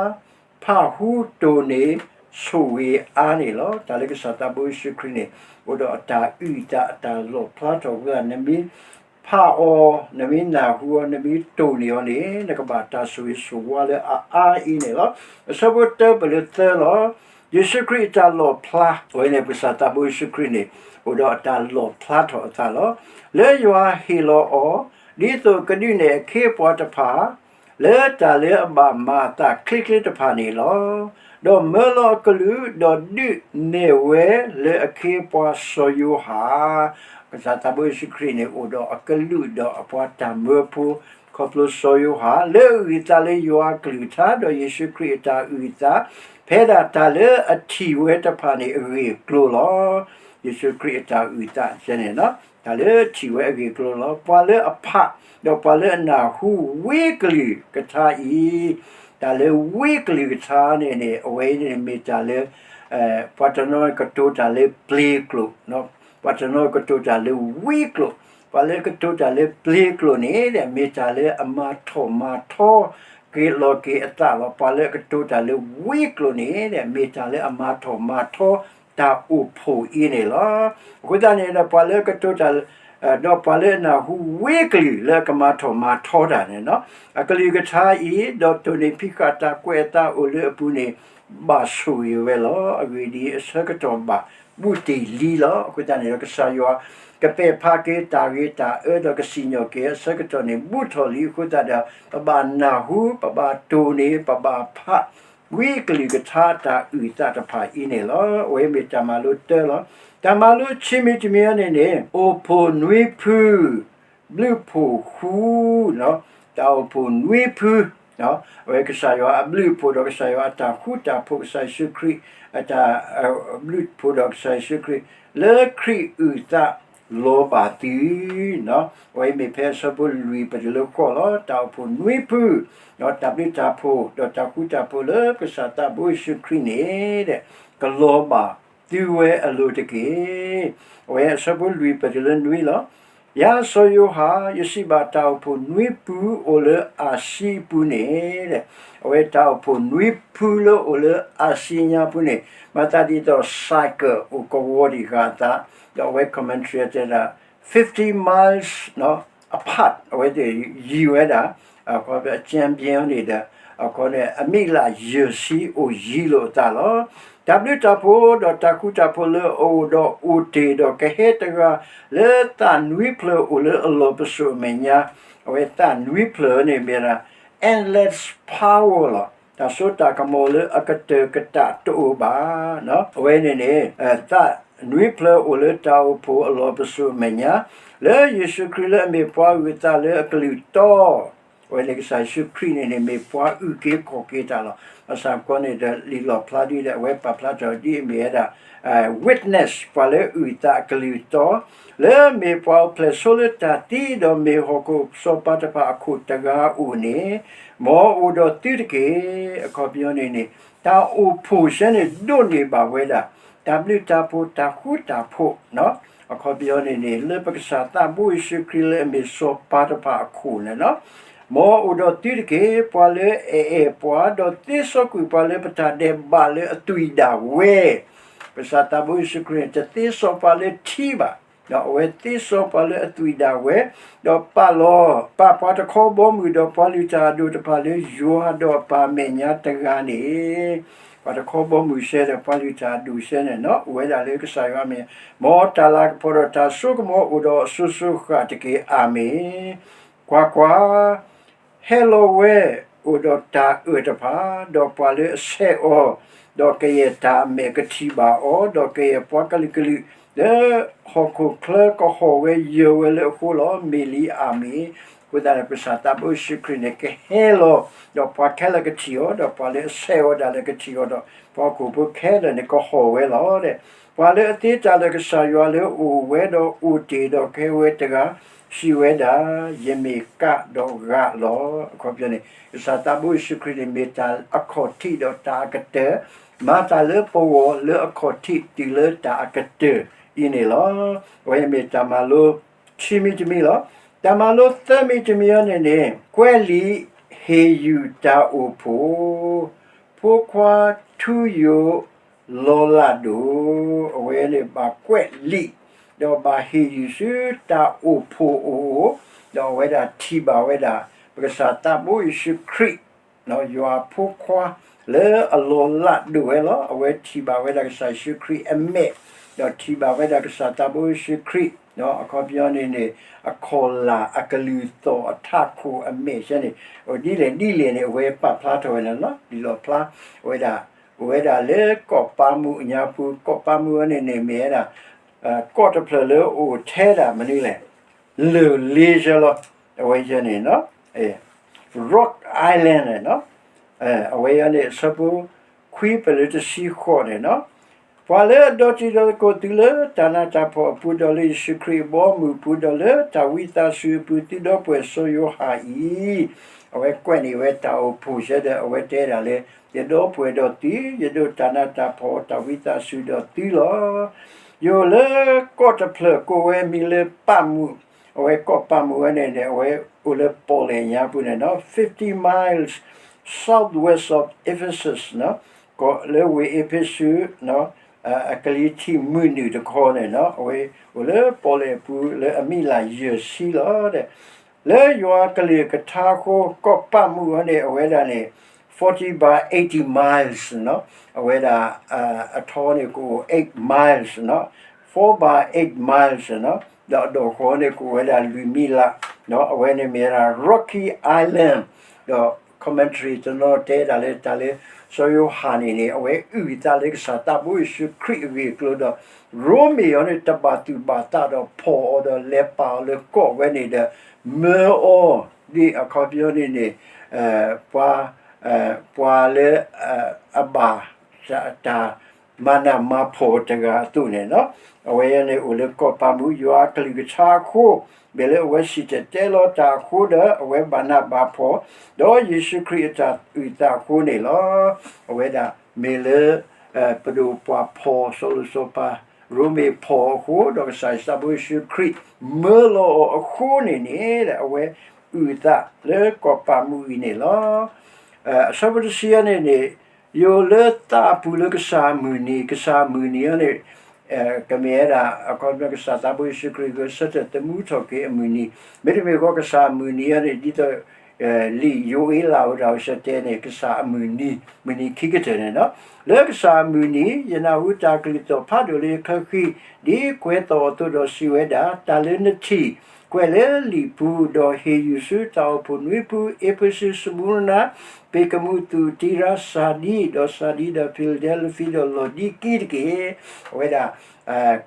ဖၣ်ဟူတိၢ်န့ၢ် ဆိၣ်ဂ့ၤအါန့ၣ်လီၤ. တၢ်လၢကစၢ်သးဘိယ့ၣ်ၡူးခရံာ်န့ၣ် အိၣ်ဒီးအတၢ်အုၣ်အသးအတၢ်လီၣ်ဖျါထီၣ်အဃိသတး နမ့ၢ်ဖးအီၤ, နမ့ၢ်နၢ်ဟူအီၤ, နမ့ၢ်တိၢ်န့ၢ်အီၤန့ၣ် နကဘၣ်တၢ်ဆိၣ်ဂ့ၤဆိၣ်ဝါလၢအအါအံၤန့ၣ်လီၤ. အဆၢဖိတၢပၢၢ်လၢသၢလီၤ. ယ့ၣ်ၡူးခရံာ်အတၢ်လီၣ်ဖျါ, အဝဲန့ၣ် ပကစၢ်သးဘိယ့ၣ်ၡူးခရံာ်န့ၣ် အိၣ်ဒီးအတၢ်လီၣ်ဖျါထီၣ်အသးလီၤ. လၢယွၤဟ့ၣ်လီၤအီၤ ဒ်သိးကဒုးနဲၣ်အခ့အပှၤတဖၣ် လၢတၢ်လၢအဘၣ်မၤအသးချ့ချ့တဖၣ်န့ၣ်လီၤ. ဒီးမၢလီၤအကလူး, ဒီးဒုးနဲၣ်ဝဲလၢအခ့အပှၤစီၤယိၤဟၣ် ကစၢ်သးဘိယ့ၣ်ၡူးခရံာ်န့ၣ် အိၣ်ဒီးအကလုာ်ဒီးအပှၤတၢ်မၢဖိ ခီဖျိစီၤယိၤဟၣ် လၢအအုၣ်အသးလၢယွၤအကလုၢ်ကထါ ဒီးယ့ၣ်ၡူးခရံာ်အတၢ်အုၣ်အသး ဖဲဒၣ်တၢ်လၢအထံၣ်ဝဲတဖၣ်န့ၣ်အဂ့ၢ်အကျိၤလီၤ. ယ့ၣ်ၡူးခရံာ်အတၢ်အုၣ်အသးန့ၣ် တၢ်လၢထံၣ်ဝဲအဂ့ၢ်အကျိၤလီၤ. ပှၤလၢအဖး ဒီးပှၤလၢအနၢ်ဟူဝ့ကလုၢ်ကထါအံၤ, တၢ်လၢဝ့ကလုၢ်ကထါန့ၣ်န့ၣ် အဝဲအံၤန့ၣ်မ့ၢ်တၢ်လၢ ပှၤတနီၤကတိၤတၢ်လၢပျ့ၤကျိာ်, ပှၤတနီၤကတိၤတၢ်လၢဝ့ကျိာ်, ပှၤလၢကတိၤတၢ်လၢပျ့ၤကျိာ်န့ၣ် မ့ၢ်တၢ်လၢအမၤထီၣ်မၤထီက့ၤလီၤက့ၤအသးလီၤ. ပှၤလၢအကတိၤတၢ်လၢဝ့ကျိာ်န့ၣ် မ့ၢ်တၢ်လၢအမၤထီၣ်မၤထီတၢ်အိၣ်ဖှိၣ်အံၤန့ၣ်လီၤ. အဃိသတးန့ၣ်ဒီး ပှၤလၢအကတိၤတၢ် ဒီးပှၤလၢအနၢ်ဟူဝ့ကလုၢ်လၢအကမၤထီၣ်မၤထီတၢ်န့ၣ်, အကလုၢ်ကထါအံၤ ဒီးတိၢ်န့ၢ်ဖံးဃာ်တၢ်ကွဲးအသးအိၣ်လၢအပူၤန့ၣ် ဘၣ်ဆိၣ်ဂ့ၤဝဲလီၤ. အဂ့ၢ်ဒ်အံၤ, အဆၢကတီၢ်ဘၣ်ဘူးတ့ၢ်လံလီၤ. အဃိသတးန့ၣ်ဒီး ကစၢ်ယွၤ ကပဲာ်ဖးက့ၤတၢ်ဂ့ၤတၢ်အၢ ဒီးကစံၣ်ညီၣ်က့ၤအဆၢကတီၢ်န့ၣ် ဘူးထီၣ်လံအဃိသတးဒီး ပဘၣ်နၢ်ဟူ, ပဘၣ်တိၢ်န့ၢ်, ပဘၣ်ဖး ဝံကလုၢ်ကထါတၢ်အုၣ်သးတဖၣ်အံၤန့ၣ်လီၤ. အဝဲမ့ၢ်တၢ်မၤလိတၢလီၤ. တၢ်မၤလိဆံမံၤတမံၤအံၤန့ၣ်န့ၣ် အိၣ်ဖှိၣ်နွံဖု, ဘျုးဖှိၣ်ဃု, တၢ်အိၣ်ဖှိၣ်နွံဖု, အဝဲကစၢ်ယွၤအဘျုးအဖှိၣ်ဒီးကစၢ်ယွၤအတၢ်ဃူတၢ်ဖိး ကစၢ်ယ့ၣ်ၡူးခရံာ် အတၢ် ဘျုးဖှိၣ်ဒီးကစၢ်ယ့ၣ်ၡူးခရံာ် လၢခရံာ်အုၣ်သးလီၤဘၣ်သု အဝဲမ့ၢ်ဖဲအဆၢဖိလွံၢ်ပတုၤလၢဃိးလီၤ. တၢ်အိၣ်ဖှိၣ်နွံဖု, ဒီးတၢ်ဘျုးတၢ်ဖှိၣ်ဒီးတၢ်ဃူတၢ်ဖိးလၢကစၢ်သးဘိယ့ၣ်ၡူးခရံာ်န့ၣ် ကလီၤဘၣ်သုဝဲအလိၤတက့ၢ်. အဝဲအဆၢဖိလွံၢ်ပတုၤလၢနွံလီၤ. ယၤစီၤယိၤဟၣ် ယစံးဘၣ်တၢ်အိၣ်ဖှိၣ်နွံဖုအိၣ်လၢအၤစံအပူၤန့ၣ် အဝဲတၢ်အိၣ်ဖှိၣ်နွံဖုလၢအိၣ်လၢအၤစံညါပူၤန့ၣ် မၤသးဒ်သိး cycle အိၣ်ကဝီၤဒံးဃာ်အသး, ဒီးအဝဲ commentary တဲဒၣ် fifty miles apart အဝဲသ့ၣ်ယံၤဝဲဒၣ်, အခီပညီ အကၠၢဘ့န့ၣ်ဒီး အခီပညီ အမံးလးယဲၢ်ဆံအိၣ်ယံၤလိာ်အသးလီၤ. တၢ်ဘျုးတၢ်ဖှိၣ်ဒီးတၢ်ဃူတၢ်ဖိးလၢအအိၣ်ဒီးအိၣ်တ့ၢ်ဒီးကဟဲတဂၤ လၢသးနွံဖျၢၣ်အိၣ်လၢအလီၢ်ပစိာ်အမဲာ်ညါ, အဝဲသးနွံဖျၢၣ်န့ၣ်မ့ၢ်ဒၣ် endless power လီၤ. တၢ်စိတၢ်ကမီၤလၢအကတၢၢ်ကတၢၢ်တအိၣ်ဘၣ်. အဝဲန့ၣ်န့ၣ် သးနွံဖျၢၣ်အိၣ်လၢတၢ်အိၣ်ဖှိၣ်အလီၢ်ပစိာ်အမဲာ်ညါ, လၢယ့ၣ်ၡူးခရံာ်လၢအမ့ၢ်ပှၤအုၣ်အသးလၢအကလုၢ်တီ, အဝဲန့ၣ်ကစၢ်ယ့ၣ်ၡူးခရံာ်န့ၣ်န့ၣ် မ့ၢ်ပှၤအုၣ်က့ၤခီၣ်က့ၤတၢ်လီၤ. ဘၣ်ဆၣ်ကီန့ၣ်ဒီး လံာ်လီၣ်ဖျါဒ်ဒီး အဝဲပာ်ဖျါထီၣ်ဒ်အမ့ၢ်ဝဲဒၣ် witness ပှၤလၢအုၣ်အသးအကလုၢ်တီ, လၢမ့ၢ်ပှၤအိၣ်ဖျဲၣ်ဆိလၢတၢ်သံ ဒီးမ့ၢ်ဟီၣ်ခိၣ်စီၤပၤတဖၣ်အခိၣ်တဂၤအိၣ်န့ၣ်, မ်အအိၣ်ဒီးသုတက့ၢ်. အခီပညီန့ၣ်န့ၣ် တၢ်အိၣ်ဖှိၣ်ဆၢန့ၣ်ဒိးန့ၢ်ဘၣ်ဝဲဒၣ် တၢ်ဘျုးတၢ်ဖှိၣ်တၢ်ဃူတၢ်ဖိး, အခီပညီန့ၣ်န့ၣ် လၢပကစၢ်သးဘိယ့ၣ်ၡူးခရံာ်လၢအမ့ၢ်စီၤပၤတဖၣ်အခိၣ်န့ၣ်လီၤ. မ်အအိၣ်ဒီးသုတက့ၢ်. ပှၤလၢအအဲၣ်ပှၤ ဒီးသ့စီကွံာ်ပှၤလၢပတၢ်ဒဲးဘးလၢအသွံၣ်ဒၣ်ဝဲ, ပကစၢ်သးဘိယ့ၣ်ၡူးခရံာ်န့ၣ် တသ့စီပှၤလၢထံဘၣ်, ဒီးအဝဲသ့စီပှၤလၢအသွံၣ်ဒၣ်ဝဲ, ဒီးပာ်လီၤ ပာ်ပှၤတခီဘီမုၢ်ဒီးပှၤလုၢ်တၢ်အဒိၣ်တဖၣ်လၢယွၤဒီးအပၢ်အမဲာ်ညါတဂၤန့ၣ်, ပှၤတခီဘီမုၢ်စဲဒီးပှၤလုၢ်တၢ်အဒိၣ်စဲန့ၣ် အိၣ်ဝဲဒၣ်လၢကစၢ်ယွၤအမဲာ်ညါ, မ်တၢ်လၤကပီၤဒီးတၢ်စိကမီၤအိၣ်ဒီးအစိၤစိၤဃၣ်ဃၣ်တက့ၢ်. အၤမ့ၣ်. ကွၢ်ကွၢ်, ဟဲလီၤဝဲအိၣ်ဒီးတၢ်အၢၣ်တဖၣ်, ဒီးပှၤလၢအဆဲးအီၤ, ဒီးကယဲၢ်တၢ်အမဲာ်ကထံၣ်ဘၣ်အီၤ, ဒီးကယဲၢ်ပှၤကလုာ်ကလုာ်လၢဟီၣ်ခိၣ်ချၢကဟီၣ်ဝဲယၢၤဝဲလၢအဃိလီၤ. မ့ၢ်လံ. အၤမ့ၣ်. အဃိသတးန့ၣ် ပကစၢ်သးဘိယ့ၣ်ၡူးခရံာ်န့ၣ် ကဟဲလီၤ, ဒီးပှၤခဲလၢာ်ကထံၣ်အီၤ, ဒီးပှၤလၢအဆဲးအီၤဒၣ်လဲာ်ကထံၣ်အီၤ, ဒီးပှၤဟီၣ်ခိၣ်ဖိခဲလၢာ်န့ၣ် ကဟီၣ်ဝဲလီၤ. ပှၤလၢအသ့တၢ်လၢကစၢ်ယွၤလၢအအိၣ်ဝဲဒီးအိၣ်တ့ၢ်ဒီးကဟဲဝဲတဂၤ စံးဝဲဒၣ်, ယမ့ၢ်ကးဒီးဂးလီၤ. အခီပညီန့ၣ် ကစၢ်သးဘိယ့ၣ်ၡူးခရံာ်န့ၣ် မ့ၢ်တၢ်အခီၣ်ထံးဒီးတၢ်အကတၢၢ်, မၤတၢ်လၢပဂီၢ်လၢအခီၣ်ထံးတုၤလၢတၢ်အကတၢၢ်အံၤန့ၣ်လီၤ. အဝဲမ့ၢ်တၢ်မၤလိခံမံၤတမံၤလီၤ. တၢ်မၤလိသၢမံၤတမံၤအံၤန့ၣ်န့ၣ် ကွဲးလံာ်ဟ့ၣ်ယုၢ်တၢ်အိၣ်ဖှိၣ်, ဖိခွါထူယိာ် လီၤလးဒိၣ်, အဝဲန့ၣ်ဘၣ်ကွဲးလံာ်, ဒီးဘၣ်ဟ့ၣ်ယုၢ်ဆူတၢ်အိၣ်ဖှိၣ်အအိၣ်, ဒီးအဝဲဒၣ်ထံၣ်ဘၣ်ဝဲဒၣ် ပကစၢ်သးဘိယ့ၣ်ၡူးခရံာ်, ယွၤအဖိခွါလၢအလီၤလးဒိၣ်ဝဲလီၤ. အဝဲထံၣ်ဘၣ်ဝဲဒၣ်ကစၢ်ယ့ၣ်ၡူးခရံာ်အမဲာ်, ဒီးထံၣ်ဘၣ်ဝဲဒၣ်ကစၢ်သးဘိယ့ၣ်ၡူးခရံာ်, အခီပညီန့ၣ်န့ၣ် အခီၣ်လာ်အကလုၢ်သီၣ်အထးခိၣ်အမဲာ်ဆဲန့ၣ်, ဒ်လဲၣ်ဒ်လဲၣ်န့ၣ် အဝဲပာ်ဖျါထီၣ်ဝဲန့ၣ်လီၤ. လံာ်လီၣ်ဖျါဝဲဒၣ်, အိၣ်ဝဲဒၣ်လၢကီၢ်ပၤမူးအညါပူၤ, ကီၢ်ပၤမူးအံၤန့ၣ်န့ၣ်မ့ၢ်ဝဲဒၣ် ကီၢ်တဖျၢၣ်လၢအိၣ်ထဲဒၣ်မနုၤလဲၣ်, လၢၢ်လ့ဆၢလီၤ. အဝဲန့ၣ် Rock Island န့ၣ် အဝဲအံၤန့ၣ် အဆၢဖိခွံပလၢတဆံဃိးန့ၣ်လီၤ. ပှၤလၢအဒီတံၤဒီသကိးသုလၢတၢ်နးတၢ်ဖှီၣ်အပူၤ ဒီးလၢယ့ၣ်ၡူးခရံာ်အဘီအမုၢ်အပူၤ ဒီးလၢတၢ်ဝံသးစူၤအပူၤ သုဒီပုၢ်ဝဲၢ်စီၤယိၤဟၣ်အံၤ, အဝဲကွဲးန့ၢ်ဝဲတၢ်အိၣ်ဖှိၣ်ဆၢဒီး အဝဲတဲဒၣ်လၢ ယဒီပုၢ်ဝဲၢ်ဒီးသု, ယဒိးတၢ်နးတၢ်ဖှီၣ်တၢ်ဝံသးစူၤဒီးသုလီၤ. ယအိၣ်လၢကီၢ်တဖျၢၣ်ကိးဝဲမံၤလၢပးမူး, အဝဲကီၢ်ပးမူးဝဲန့ၣ်န့ၣ် အဝဲအိၣ်လၢပီၣ်လဲၣ်ညါပူၤန့ၣ်လီၤ, fifty miles southwest of Ephesus, ကီၢ်လၢဝ့ၢ်အ့းဖ့းစူး အကလံၤထံးမုၢ်နုာ်တခီန့ၣ်လီၤ. အဝဲအိၣ်လၢပီၣ်လဲၣ်ပူၤလၢအမံးလးယဲၢ်ဆံလီၤ. လၢယွၤအကလုၢ်ကထါအဃိ ကီၢ်ပးမူးဝဲန့ၣ် အဝဲဒၣ်န့ၣ် forty by eighty miles န့ၣ်လီၤ. အဝဲဒၣ် အထီန့ၣ်ကအိၣ် eight miles န့ၣ်လီၤ, four by eight miles န့ၣ်လီၤ, ဒီးအဒီၣ်ဃီန့ၣ်ကအိၣ်ဝဲဒၣ်လွံၢ်မံးလး, ဒီးအဝဲန့ၣ်မ့ၢ်ဝဲဒၣ် Rocky Island, ဒီး commentary တနီၤတဲဒၣ်လၢတၢ်လၢ စီၤယိၤဟၣ်န့ၣ်န့ၣ် အဝဲအုၣ်အသးလၢကစၢ်သးဘိယ့ၣ်ၡူးခရံာ်အဂ့ၢ်အကျိၤဒီး ရိမ့ၤအီၤန့ၣ် တဘၣ်သူၣ်ဘၣ်သးဒီးဖီၣ်အီၤဒီးလဲၤပာ်အီၤလၢကီၢ်ဝဲန့ၣ်ဒီး မၢအီၤ ဒ်အခီပညီန့ၣ်န့ၣ် ပှၤ ပှၤလၢ အဘၣ် တၢ်မၤနးမၤဖှီၣ်တဂၤအသိးန့ၣ်လီၤ. အဝဲန့ၣ်အိၣ်လၢကီၢ်ပးမူး ယွၤအကလုၢ်ကထါအဃိ, မ့ၢ်လၢအဝဲစံၣ်တဲၤတဲလီၤတၢ်အဃိဒီး အဝဲဘၣ်နးဘၣ်ဖှီၣ်, ဒီးယ့ၣ်ၡူးခရံာ်အတၢ်အုၣ်သးအဃိန့ၣ်လီၤ. အဝဲဒၣ်မ့ၢ်လၢ ပဒိၣ်ပှၢ်ဖီၣ် စီၤလိၤစီၤပၤ ရိမ့ၤဖီၣ်အဃိ ဒီးကစၢ်ယွၤသးဘိယ့ၣ်ၡူးခရံာ် မၢလီၤအီၤအဃိန့ၣ်န့ၣ် အဝဲအုၣ်အသးလၢကီၢ်ပးမူးအံၤန့ၣ်လီၤ. အဆၢဖိတဆံအံၤန့ၣ်န့ၣ် ယအိၣ်လၢသးအပူၤလၢကစၢ်အမုၢ်နံၤ, ကစၢ်အမုၢ်နံၤအံၤန့ၣ် ကမ့ၢ်ဝဲဒၣ် အခီပညီကစၢ်သးဘိယ့ၣ်ၡူးခရံာ်ဂဲၤဆၢထၢၣ်သမူထီၣ်က့ၤအမုၢ်နံၤ, မ့တမ့ၢ်ဃီကစၢ်အမုၢ်နံၤအံၤန့ၣ် ဒ်သိး လံာ်ယိၤအ့လးအိၣ်တၢ်အိၣ်ဆၢတဲာ်န့ၣ် ကစၢ်အမုၢ်နံၤ, မုၢ်နံၤခံကတၢၢ်န့ၣ်လီၤ. လၢကစၢ်အမုၢ်နံၤ ယနၢ်ဟူတၢ်ကလုၢ်သီၣ်ဖးဒိၣ်လၢယချၢဃံ ဒ်ကွဲးသီၣ်အသိးဒီးစံးဝဲဒၣ်, တၢ်လၢနထံၣ် ကွဲးလၢလံာ်ပူၤ, ဒီးဟ့ၣ်ယုၢ်ဆူတၢ်အိၣ်ဖှိၣ်နွံဖု, အ့းဖ့းစူး, စမူရနၤ, ပ့ၤကမူး, သူးတံရါ, စၤဒံ, ဒီးစၤဒံ, ဒီးဖံလဒဲလဖံ, ဒီးလီၤဒံကံတက့ၢ်. အဝဲဒၣ်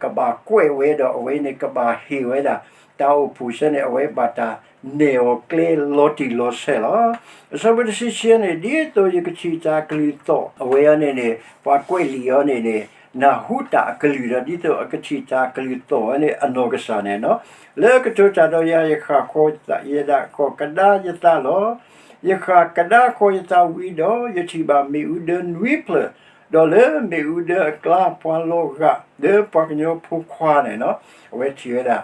ကဘၣ်ကွဲးဝဲဒီး အဝဲန့ၣ်ကဘၣ်ဟ့ၣ်ဝဲဒၣ် တၢ်အိၣ်ဖှိၣ်ဆၢန့ၣ် အဝဲဘၣ်တၢ်နဲၣ်အီၤကျဲလီၤတံၢ်လီၤဆဲးလီၤ. အဆၢဖိတဆံခံန့ၣ် ဒ်သိးယကထံၣ်တၢ်ကလုၢ်သီၣ် အဝဲအံၤန့ၣ်န့ၣ် ပှၤကွဲးလံာ်အီၤန့ၣ်န့ၣ် နၢ်ဟူတၢ်အကလုၢ်ဒီး ဒ်သိးအကထံၣ်တၢ်ကလုၢ်သီၣ်ဝဲန့ၣ် အနီၢ်ကစၢ်န့ၣ်လီၤ. လၢအကတိၤတၢ်ဒီးယၤ ယဃၣ်ဃီၤ ယဲဒၣ်ကီၢ်ကဒါယသးလီၤ. ယဃၣ်ကဒါဃီၤယသးဝံၤဒီး ယထံၣ်ဘၣ်မ့ၣ်အူဒၢနွံဖျၢၣ်, ဒီးလၢမ့ၣ်အူဒၢအကျါ ပှၤလီၤဂာ်လၢပှၤကညီဖိခွါန့ၣ်လီၤ. အဝဲထံၣ်ဝဲဒၣ်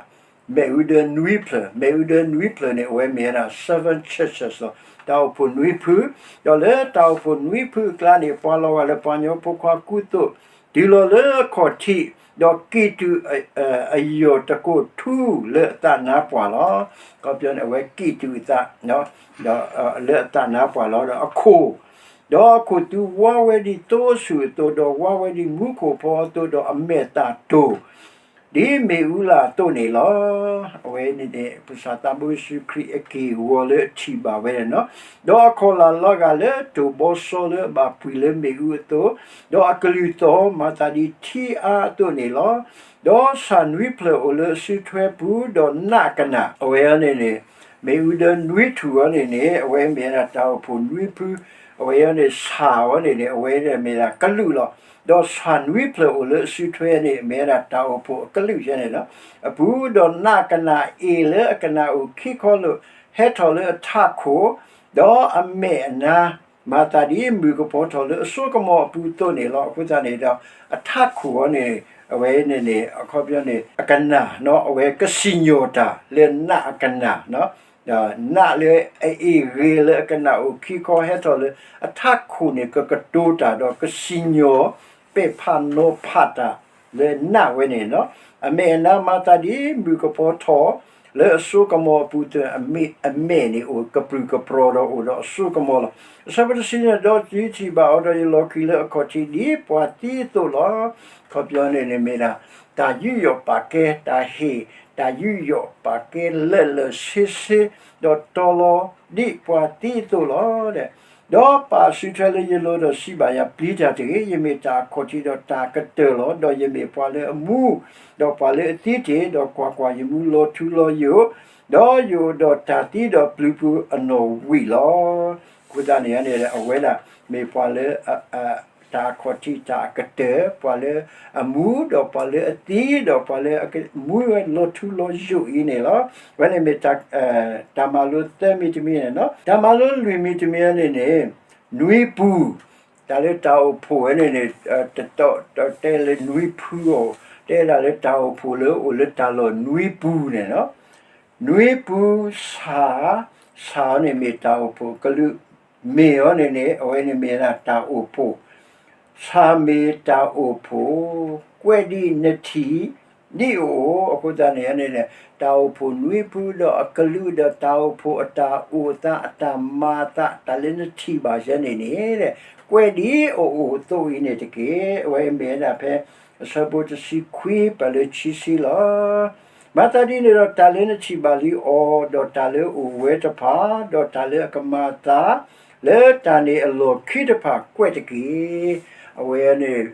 မ့ၣ်အူဒၢနွံဖျၢၣ်, မ့ၣ်အူဒၢနွံဖျၢၣ်န့ၣ် အဝဲမ့ၢ်ဝဲဒၣ် seven churches လီၤ. တၢ်အိၣ်ဖှိၣ်နွံဖု, ဒီးလၢတၢ်အိၣ်ဖှိၣ်နွံဖုအကျါန့ၣ် ပှၤလီၤဂာ်လၢပှၤကညီဖိခွါကူသိး တုၤလီၤလၢအခီၣ်ထံး, ဒီးကံၢ်တူာ်အယီၢ်တကိးထူလၢအသးနါပှၢ်လီၤ. အခီပညီန့ၣ် အဝဲကံၢ်တူာ်အသး ဒီးလၢအသးနါပှၢ်လီၤ. ဒီးအခိၣ်, ဒီးအခိၣ်သူဝါဝဲဒ်သိအဆူၣ်အသိး, ဒီးဝါဝဲဒ်မူခိၣ်ဖီအသိး, ဒီးအမဲာ်သၣ်တိၢ် ဒ်မ့ၣ်အူလၢ်အသိးန့ၣ်လီၤ. အဝဲန့ၣ်န့ၣ် ကစၢ်သးဘိယ့ၣ်ၡူးခရံာ်အက့ၢ်အဂီၤလၢအထံၣ်ဘၣ်ဝဲန့ၣ်လီၤ. ဒီးအခီၣ်လၢ်လီၤဂာ်လၢတိၢ်ဘီစီလၢအဘၣ်ပှံၤလၢမ့ၣ်အူအသိး, ဒီးအကလုၢ်သီၣ်မၤသးဒ်ထံအါအသိးန့ၣ်လီၤ. ဒီးဆၣ်နွံဖျၢၣ်အိၣ်လၢအစုထွဲပူၤ, ဒီးနးကနၣ်, အဝဲအံၤန့ၣ်န့ၣ် မ့ၣ်အူဒၢနွံထူၣ်အံၤန့ၣ်န့ၣ် အဝဲမ့ၢ်ဝဲဒၣ်တၢ်အိၣ်ဖှိၣ်နွံဖု, အဝဲအံၤန့ၣ် ဆၣ်အံၤန့ၣ်န့ၣ် အဝဲမ့ၢ်ဝဲဒၣ်ကလူးလီၤ. ဒီးဆၣ်နွံဖျၢၣ်အိၣ်လၢအစုထွဲန့ၣ် မ့ၢ်ဝဲဒၣ်တၢ်အိၣ်ဖှိၣ်အကလုးယဲန့ၣ်လီၤ. အပူၤ, ဒီးနးကနၣ်အ့ၣ်လၢအကနၣ်အိၣ်ခံခီလၢ ဟဲထီၣ်လၢအထးခိၣ်, ဒီးအမဲာ်အနါ မၤသးဒ်မုၣ်ကပီၤထီၣ်လၢအစိကမီၤအပူၤအသိးန့ၣ်လီၤ. အဃိသတးန့ၣ်ဒီး အထးခိၣ်အံၤန့ၣ် အဝဲန့ၣ်န့ၣ် အခီပညီန့ၣ် အကနၣ်, အဝဲကစံၣ်ညီၣ်တၢ်လၢနးအကနၣ်, နးလၢအအ့ၣ်ဂ့ၤလၢအကနၣ်အိၣ်ခံခီဟဲထီၣ်လၢအထးခိၣ်န့ၣ် ကကတိၤတၢ်ဒီးကစံၣ်ညီၣ် ပဲာ်ဖးနီၤဖးတၢ်လၢနးဝဲန့ၣ်လီၤ. အမဲာ်အနါမၤသးဒ်မုၣ်ကပီၤထီၣ် လၢအစိကမီၤအပူၤအသိး, အမဲာ်န့ၣ်အိၣ်ကပြုၢ်ကပြီၤဒီးအိၣ်ဒီးအစိကမီၤလီၤ. အဆၢဖိတဆံန့ၣ်, ဒီးယထံၣ်ဘၣ်အီၤဒီးယလီၢ်ခံလၢအခီၣ်ထံးဒ်ပှၤသံအသိးလီၤ. အခီပညီန့ၣ်န့ၣ်မ့ၢ်ဒၣ် တၢ်ယူးယီၣ်ပာ်ကဲ, တၢ်ဟ့ၣ်တၢ်ယူးယီၣ်ပာ်ကဲလၢာ်လၢာ်ဆ့ဆ့, ဒီးတီၤလီၤဒ်ပှၤသံအသိးလီၤ. ဒီးပာ်အစုထွဲလၢယလိၤဒီးစံးဘၣ်ယၤ, ပျံၤတၢ်တဂ့ၤ, ယမ့ၢ်တၢ်အခီၣ်ထံးဒီးတၢ်အကတၢၢ်လီၤ. ဒီးယမ့ၢ်ပှၤလၢအမူ ဒီးပှၤလၢအသံတ့ၢ်, ဒီးကွၢ်ကွၢ်, ယမူလီၤထူလီၤယိာ်, ဒီးယအိၣ်ဒီးတၢ်သံဒီးပျုၤပူၤအနီၣ်ဝံာ်လီၤ. အဃိသတးန့ၣ်န့ၣ် အဝဲဒၣ်မ့ၢ်ပှၤလၢ တၢ်အခီၣ်ထံးတၢ်အကတၢၢ်, ပှၤလၢအမူ, ဒီးပှၤလၢအသံ, ဒီးပှၤလၢအမူဝဲလီၤထူလီၤယိာ်အံၤန့ၣ်လီၤ. အဝဲန့ၣ်မ့ၢ် တၢ်မၤလိသၢမံၤတမံၤန့ၣ်လီၤ. တၢ်မၤလိလွံၢ်မံၤတမံၤန့ၣ်န့ၣ်, နွံပူၤ, တၢ်လၢတၢ်အိၣ်ဖှိၣ်ဝဲန့ၣ်န့ၣ်, တတီၢ်တဲလၢနွံဖုအီၤ, တဲဒၣ်လၢတၢ်အိၣ်ဖှိၣ်လၢအိၣ်လၢတၢ်လီၢ်နွံပူၤန့ၣ်လီၤ. နွံပူၤ, ဆၣ်, ဆၣ်အီၤန့ၣ်မ့ၢ်တၢ်အိၣ်ဖှိၣ်အကလုာ်, မ့ၢ်အီၤန့ၣ်န့ၣ် အဝဲန့ၣ်မ့ၢ်ဒၣ်တၢ်အိၣ်ဖှိၣ်, ဆၣ်မ့ၢ်တၢ်အိၣ်ဖှိၣ်, ကွဲးဒ်နထံၣ်, ဒ်အအိၣ်, အဃိသတးန့ၣ်န့ၣ် တၢ်အိၣ်ဖှိၣ်နွံပူၤဒီးအကလုာ်ဒီးတၢ်အိၣ်ဖှိၣ်အတၢ်အိၣ်အသးအတၢ်မၤအသး တၢ်လၢနထံၣ်ဘၣ်ယဲန့ၣ်န့ၣ်, ကွဲးဒ်အအိၣ်အသိးအံၤန့ၣ်တက့ၢ်. အဝဲမ့ၢ်ဝဲဒၣ်ဖဲ အဆၢဖိတဆံခွံ ပာ်လၢခံဆံလီၤ. မၤသးဒ်န့ၣ်ဒီး တၢ်လၢနထံၣ်ဘၣ်လံအီၤ, ဒီးတၢ်လၢအအိၣ်ဝဲတဖၣ်, ဒီးတၢ်လၢအကမၤအသး လၢတၢ်န့ၣ်အလီၢ်ခံတဖၣ်ကွဲးတက့ၢ်. အဝဲန့ၣ်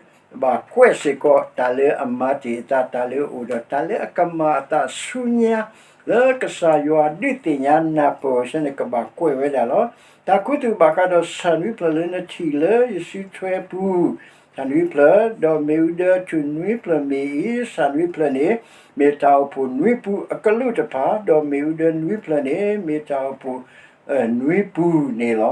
ဘၣ်ကွဲးစ့ၢ်ကီး တၢ်လၢအမၤတ့ၢ်အသး, တၢ်လၢအအိၣ်ဒီးတၢ်လၢအကမၤအသးဆူညါ လၢကစၢ်ယွၤဒုးသ့ၣ်ညါနၢ်ပၢၢ်အီၤဆၢန့ၣ် ကဘၣ်ကွဲးဝဲဒၣ်လီၤ. တၢ်ခူသူၣ်ဘၣ်ဃးဒီးဆၣ်နွံဖျၢၣ်လၢနထံၣ်လၢယစုထွဲပူၤ, ဆၣ်နွံဖျၢၣ်, ဒီးမ့ၣ်အူဒၢအထူၣ်နွံဖျၢၣ်မ့ၢ်အံၤ, ဆၣ်နွံဖျၢၣ်န့ၣ် မ့ၢ်တၢ်အိၣ်ဖှိၣ်နွံပူၤအကလုာ်တဖၣ်, ဒီးမ့ၣ်အူဒၢနွံဖျၢၣ်န့ၣ် မ့ၢ်တၢ်အိၣ်ဖှိၣ် နွံပူၤန့ၣ်လီ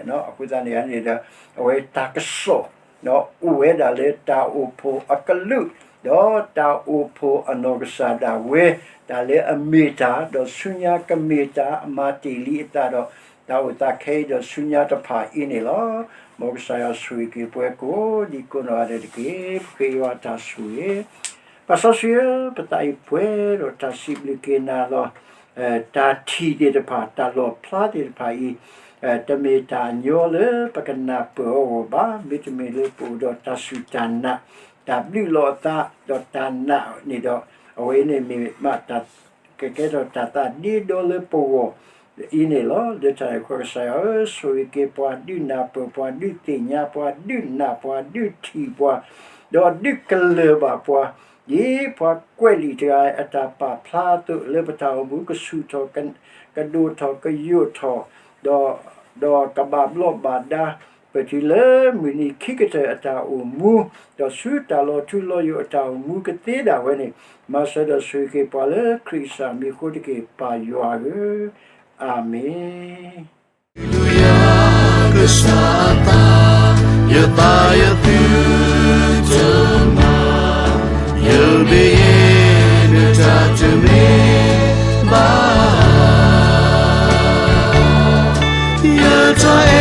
ၤ. အဃိသတးန့ၣ်န့ၣ်ဒီး အဝဲတၢ်ကစီၣ် အိၣ်ဝဲဒၣ်လၢတၢ်အိၣ်ဖှိၣ်အကလုာ်, ဒီးတၢ်အိၣ်ဖှိၣ်အနီၢ်ကစၢ်ဒၣ်ဝဲ, တၢ်လၢအမ့ၢ်တၢ်, ဒီးဆူညါကမ့ၢ်တၢ်, အမၤတ့ၢ်လံအသးဒီး တၢ်အိၣ်သးခဲအံၤဒီးဆူညါတဖၣ်အံၤန့ၣ်လီၤ. မ်ကစၢ်ယွၤဆိၣ်ဂ့ၤက့ၤပှၤကိးဒံကိးနီၢ်ဂၤဒဲးတက့ၢ်. ပဃ့ယွၤတၢ်ဆိၣ်ဂ့ၤ ပၢ်စီဆှံဧၢ, ပသးအံၤပှဲၤဒီးတၢ်စံးဘျုးက့ၤနၤလီၤ. တၢ်ထံၣ်သ့ၣ်တဖၣ်, တၢ်လီၣ်ဖျါသ့ၣ်တဖၣ်အံၤ, တမ့ၢ်တၢ်ညီလၢပကနၢ်ပၢၢ်အဂီၢ်ဘၣ်. မ့တမ့ၢ်လၢပအိၣ်ဒီးတၢ်စူၢ်တၢ်နာ်, တၢ်ဘျုးလီၤအသး, ဒီးတၢ်နာ်န့ၣ်ဒီး, အဝဲအံၤန့ၣ်မ့ၢ်မးတၢ် ကကဲထီၣ်တၢ်သးဒ့ဒီလၢပဂီၢ်အံၤန့ၣ်လီၤ. လၢတၢ်န့ၣ်အဃိ ကစၢ်ယွၤဧၢ, ဆိၣ်ဂ့ၤက့ၤပှၤဒုးနၢ်ပၢၢ်ပှၤ, ဒုးသ့ၣ်ညါပှၤ, ဒုးနာ်ပှၤ, ဒုးထံၣ်ပှၤ, ဒီးဒုးကလၢၢ်ဘၣ်ပှၤ, ဒ်ပှၤကွဲးလံာ်တဂၤအတၢ်ပာ်ဖျါအသိး လၢပတၢ်အိၣ်မူကဆူၣ်ထီၣ်, ကဒိၣ်ထီၣ်, ကယိာ်ထီၣ်, ဒီး, ဒီးကဘၣ်ဘျီးဘၣ်ဒါ ပတုၤလၢမုၢ်နံၤခံကတၢၢ်အတၢ်အိၣ်မူ, ဒီးဆူတၢ်လီၤထူလီၤယိာ်အတၢ်အိၣ်မူကသ့ဒၣ်ဝဲန့ၣ်, မၤစၢၤဒီးဆိၣ်ဂ့ၤက့ၤပှၤလၢခရံာ်ကစၢ်မံၤအဃိတက့ၢ်, ပၢ်ယွၤဧၢ, အၤမ့ၣ်. ကစၢ်အသး, ယသးယသုတမၤ, ယဘၣ်ယဲနတၢ်တမ့ၢ်ဘၣ်, ယတၢ်